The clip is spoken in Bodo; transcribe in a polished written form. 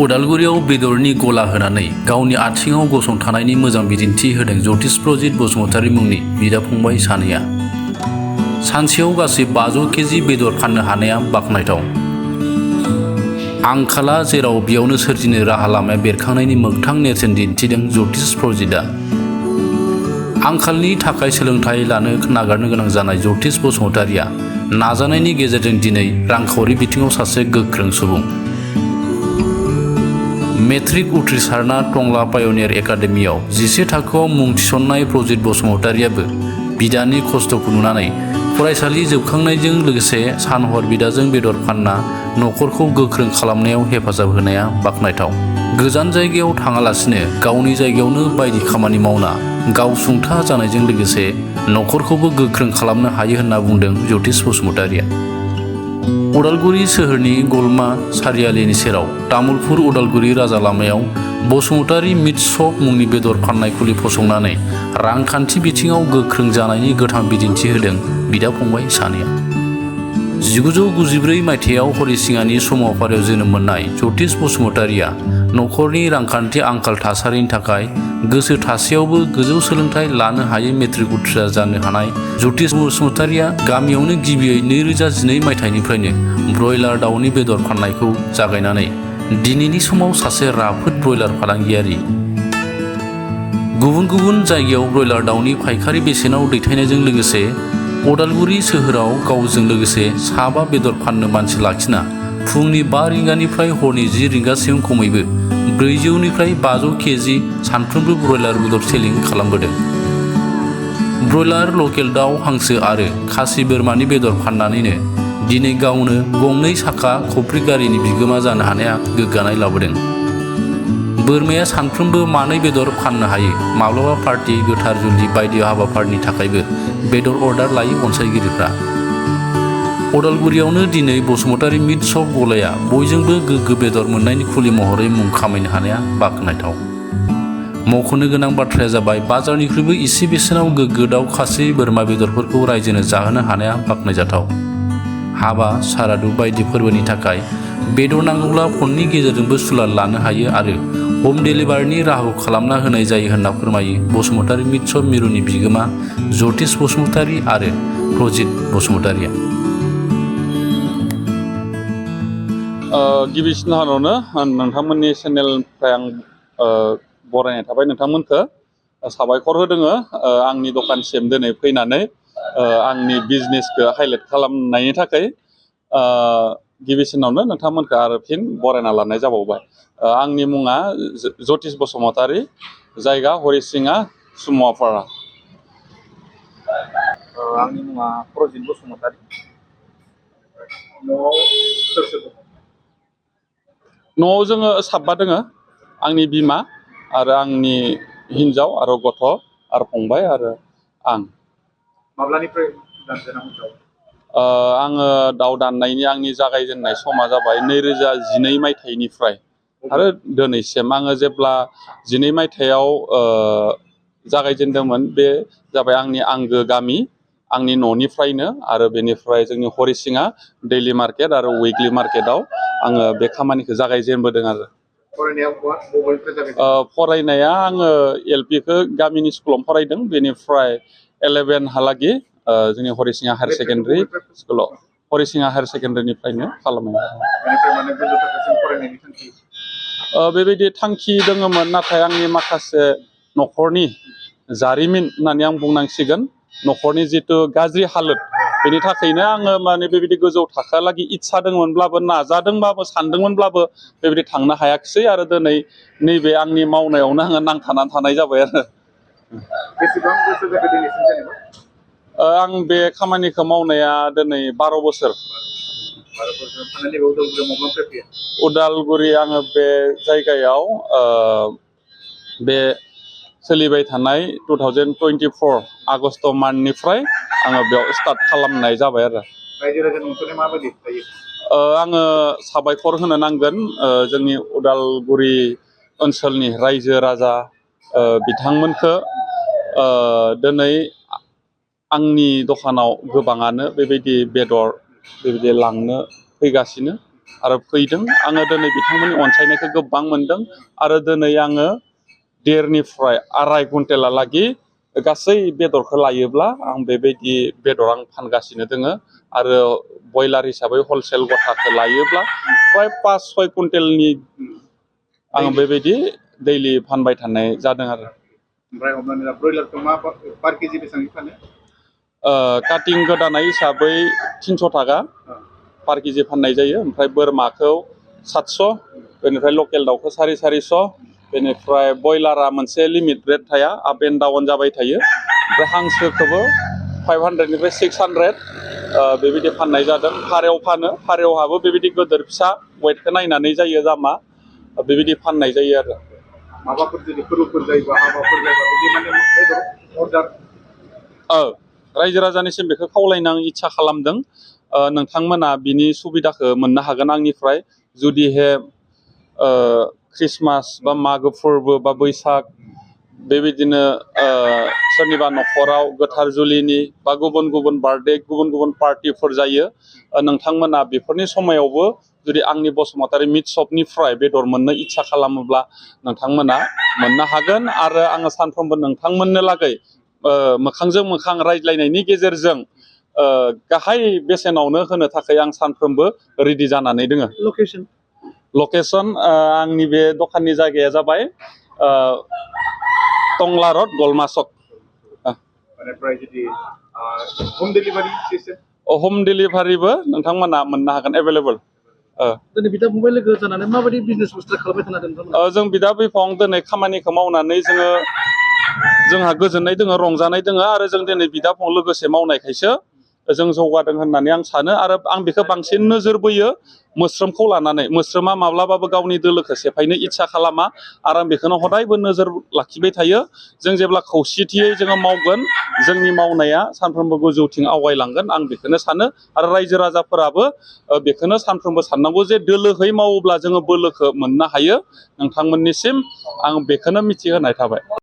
उदालगुरियाव बेदरनि गला होनानै गावनि आथिङाव गसंथानायनि मोजां बिदिन्थि होदों ज्योतिषप्रजित बसुमतारी मुंनि बिदा-फंबाय सानैया। सानसेयाव गासै 500 केजि बेदर फाननो हानाया बाखनायथाव। आंखाला जेराव बेयावनो सोरजिनो राहा लामाया बेरखांनायनि मोगथां नेरसोन दिन्थिदों ज्योतिषप्रजितआ। आंखालनि थाखाय सोलोंथाइ लानो नागारनो गोनां जानाय ज्योतिष बसुमतारीया नाजानायनि गेजेरजों दिनै रांखावरि बिथिङाव सासे गोख्रों सुबुं। मेट्रिक उथ्रिसारना टंला पायनियार एकाडेमियाव 11 थाखोआव मुं थिसननाय प्रजित बसुमतारीयाबो बिदानि खस्थ'खौ नुनानै फरायसालि जोबखांनायजों लोगोसे सान-हर बिदाजों बेदर फानना न'खरखौ गोख्रों खालामनायाव हेफाजाब होनाया बाखनायथाव। गोजान जायगायाव थाङालासिनो गावनि जायगायावनो बायदि खामानि मावना गाव सुंथा जानायजों लोगोसे न'खरखौबो गोख्रों खालामनो हायो होनना बुंदों ज्योतिष बसुमतारीया। उदालगुरि सोहोरनि गलमा सारियालिनि सेराव तामुलपुर उदालगुरि राजा लामायाव बसुमतारी मिट शप मुंनि बेदर फाननाय खुलि फसंनानै रांखान्थि बिथिङाव गोख्रों जानायनि गोथां बिदिन्थि होदों बिदा-फंबाय सानैया। 1994 मायथाइयाव हरिसिङानि समावफारियाव जोनोम मोननाय ज्योतिष बसुमतारीया न'खरनि रांखान्थि आंखाल थासारिनि थाखाय गोसो थासेयावबो गोजौ सोलोंथाइ लानो हायै मेट्रिक उथ्रिसार जानो हानाय ज्योतिष बसुमतारीया गामियावनो गिबियै 2012 मायथाइनिफ्रायनो ब्रयलार दाउनि बेदर फाननायखौ जागायनानै दिनैनि समाव सासे राफोद ब्रयलार फालांगियारि। गुबुन गुबुन जायगायाव ब्रयलार दाउनि फायखारि बेसेनाव दैथायनायजों लोगोसे उदालगुरि सोहोराव गावजों लोगोसे 7 बेदर फाननो मानसि लाखिना फुंनि 5 रिंगानिफ्राय हरनि 10 रिंगासिम खमैबो 400 निफ्राय 500 केजि सानफ्रोमबो ब्रयलार बेदर सेलिं खालामबोदों। ब्रयलार, लकेल दाउ, हांसो आरो खासि बोरमानि बेदर फाननानैनो दिनै गावनो गंनै साखा खफ्रि गारिनि बिगोमा जानो हानाया गोग्गानाय लाबोदों। बोरमाया सानफ्रोमबो 2 बेदर फाननो हायो। माब्लाबा पार्टि, गोथार जुलि बायदि हाबाफारिनि थाखायबो बेदर अर्डार लायो अनसायगिरिफ्रा। उदालगुरियावनो दिनै बसुमतारी मिट शप गलाया बयजोंबो गोग्गो बेदर मोननायनि खुलि महरै मुं खामायनो हानाया बाखनायथाव। मख'नो गोनां बाथ्राया जाबाय बाजारनिख्रुइबो एसे बेसेनाव गोग्गो दाउ, खासि, बोरमा बेदरफोरखौ रायजोनो जाहोनो हानाया बाखनायजाथाव। हाबा, सारादु बायदि फोरबोनि थाखाय बेदर नांगौब्ला फननि गेजेरजोंबो सुलाद लानो हायो आरो हम डेलिभारिनि राहाखौ खालामना होनाय जायो होनना फोरमायो बसुमतारी मिट शप मिरुनि बिगोमा ज्योतिष बसुमतारी आरो प्रजित बसुमतारीया। गिबिसिनावनो नोंथांमोननि चेनेलनिफ्राय आं बरायनाय थाबाय नोंथांमोनखौ साबायखर होदोङो आंनि दखानसिम दिनै फैनानै आंनि बिजनेसखौ हाइलाइट खालामनायनि थाखाय गिबिसिनावनो नोंथांमोनखौ आरो फिन बरायना लानाय जाबावबाय। आंनि मुङा ज्योतिष बसुमतारी, जायगा हरिसिङा सुमुवापारा। आंनि मुङा प्रजित बसुमतारी। न'आव सोर सोर दं? न'आव जोङो 7 दोङो। आंनि बिमा आरो आंनि हिन्जाव आरो गथ' आरो फंबाय आरो आं। माब्लानिफ्राय दानजेनामोन दाउ? आङो दाउ दाननायनि आंनि जागायजेननाय समा जाबाय 2012 मायथाइनिफ्राय आरो दिनैसिम। आङो जेब्ला 12 मायथाइयाव जागायजेनदोंमोन बे जाबाय आंनि आंगो गामि, आंनि न'निफ्रायनो आरो बेनिफ्राय जोंनि हरिसिङा दैलि मार्केट आरो उइकलि मार्केटआव आङो बे खामानिखौ जागायजेनबोदों आरो। फरायनाया आङो LP-खौ गामिनि स्कुलावनो फरायदों, बेनिफ्राय 11 हालागै जोंनि हरिसिङा हायार सेकेन्डारि स्कुलाव, हरिसिङा हायार सेकेन्डारिनिफ्रायनो खालामनाय। बेबायदि थांखि दङमोन, नाथाय आंनि माखासे न'खरनि जारिमिन होननानै आं बुंनांसिगोन। न'खरनि जिथु गाज्रि हालोद, बेनि थाखायनो आङो माने बेबायदि गोजौ थाखोआलागै इस्सा दंमोनब्लाबो, नाजादोंबाबो, सानदोंमोनब्लाबो बेबायदि थांनो हायाखिसै आरो दिनै नैबे आंनि मावनायावनो आङो नांथानानै थानाय जाबाय आरो। बेसेबां बोसोर जाखो दिनैसिम जेनेबा? आं बे खामानिखौ मावनाया दिनै 12 बोसोर। 12 बोसोर थानानै उदालगुरियाव माब्लानिफ्राय फैया? उदालगुरि आङो बे जायगायाव बे सोलिबाय थानाय 2024 आगस्ट मान्थनिफ्राय आङो बेयाव स्टार्ट खालामनाय जाबाय आरो। रायजो राजानि अनसुंथाया माबायदि जायो? आङो साबायखर होनो नांगोन जोंनि उदालगुरि ओनसोलनि रायजो राजा बिथांमोनखौ। दिनै आंनि दखानाव गोबाङानो बेबायदि बेदर बेबायदि लांनो फैगासिनो आरो फैदों आङो दिनै बिथांमोननि अनसायनायखौ गोबां मोनदों आरो दिनै आङो 1.5निफ्राय 2.5 कुइन्टेलालागि गासै बेदरखौ लायोब्ला आं बेबायदि बेदर आं फानगासिनो दोङो आरो बयलार हिसाबै हलसेल गथाखौ लायोब्ला फ्राय 5-6 कुइन्टेलनि आं बेबायदि दैलि फानबाय थानाय जादों आरो ओमफ्राय हमनानै ला ब्रयलारखौ मा पार केजि बेसेबां फानो काटिं गोदानाय हिसाबै 300 थाखा पार केजि फाननाय जायो ओमफ्राय बोरमाखौ 700 बेनिफ्राय लकेल दाउखौ 450 बेनिफ्राय बयलारा मोनसे लिमिट रेट थाया आप एन्ड डाउन जाबाय थायो ओमफ्राय हांसोखौबो 500निफ्राय 600 बेबायदि फाननाय जादों फारौहाबो बेबायदि गिदिर फिसा वेटखौ नायनानै जायो दामा बेबायदि फाननाय जायो आरो माबाफोर जुदि फोरबोफोर जायोबा हाबाफोर जायोबा बिदि माने बेदर अर्डार रायजो राजानिसिम बेखौ खावलायनो आं इच्छा खालामदों नोंथांमोना बिनि सुबिदाखौ मोननो हागोन आंनिफ्राय जुदिहे ख्रिस्टमास बा मागो फोरबो बा बैसाग बेबायदिनो सोरनिबा न'खराव गोथार जुलिनि बा गुबुन गुबुन बार्थडे गुबुन गुबुन पार्टिफोर जायो नोंथांमोना बेफोरनि समायावबो जुदि आंनि बसुमतारी मिट शपनिफ्राय बेदर मोननो इच्छा खालामोब्ला नोंथांमोना मोननो हागोन आरो आङो सानफ्रोमबो नोंथांमोननो लागै मोखांजों मोखां रायज्लायनायनि गेजेरजों गाहाय बेसेनावनो होनो थाखाय आं सानफ्रोमबो रेडि जानानै दोङो लकेसन आंनि बे दखाननि जायगाया जाबाय टंला रड गलमा सक बेनिफ्राय जुदि हम डेलिभारि सिस्टेम हम डेलिभारिबो नोंथांमोना मोननो हागोन एभेलेबल दिनै बिदा फंबाय लोगो जानानै माबायदि बिजनेस स्टार्ट खालामबाय थादों जों बिदा बिफं दिनै खामानिखौ मावनानै जोंहा गोजोननाय दोङो रंजानाय दोङो आरो जों दिनै बिदा फं लोगोसे मावनायखायसो जों जौगादों होननानै आं सानो आरो आं बेखौ बांसिन नोजोर बोयो मोस्रोमखौ लानानै मोस्रोमा माब्लाबाबो गावनि दोलोखौ सेफायनो इच्छा खालामा आरो आं बेखौनो हदायबो नोजोर लाखिबाय थायो जों जेब्ला खौसेथियै जोङो मावगोन जोंनि मावनाया सानफ्रोमबो गोजौथिं आवगायलांगोन आं बेखौनो सानो आरो रायजो राजाफोराबो बेखौनो सानफ्रोमबो साननांगौ जे दोलोहै मावोब्ला जोङो बोलोखौ मोननो हायो नोंथांमोननिसिम आं बेखौनो मिथिहोनाय थाबाय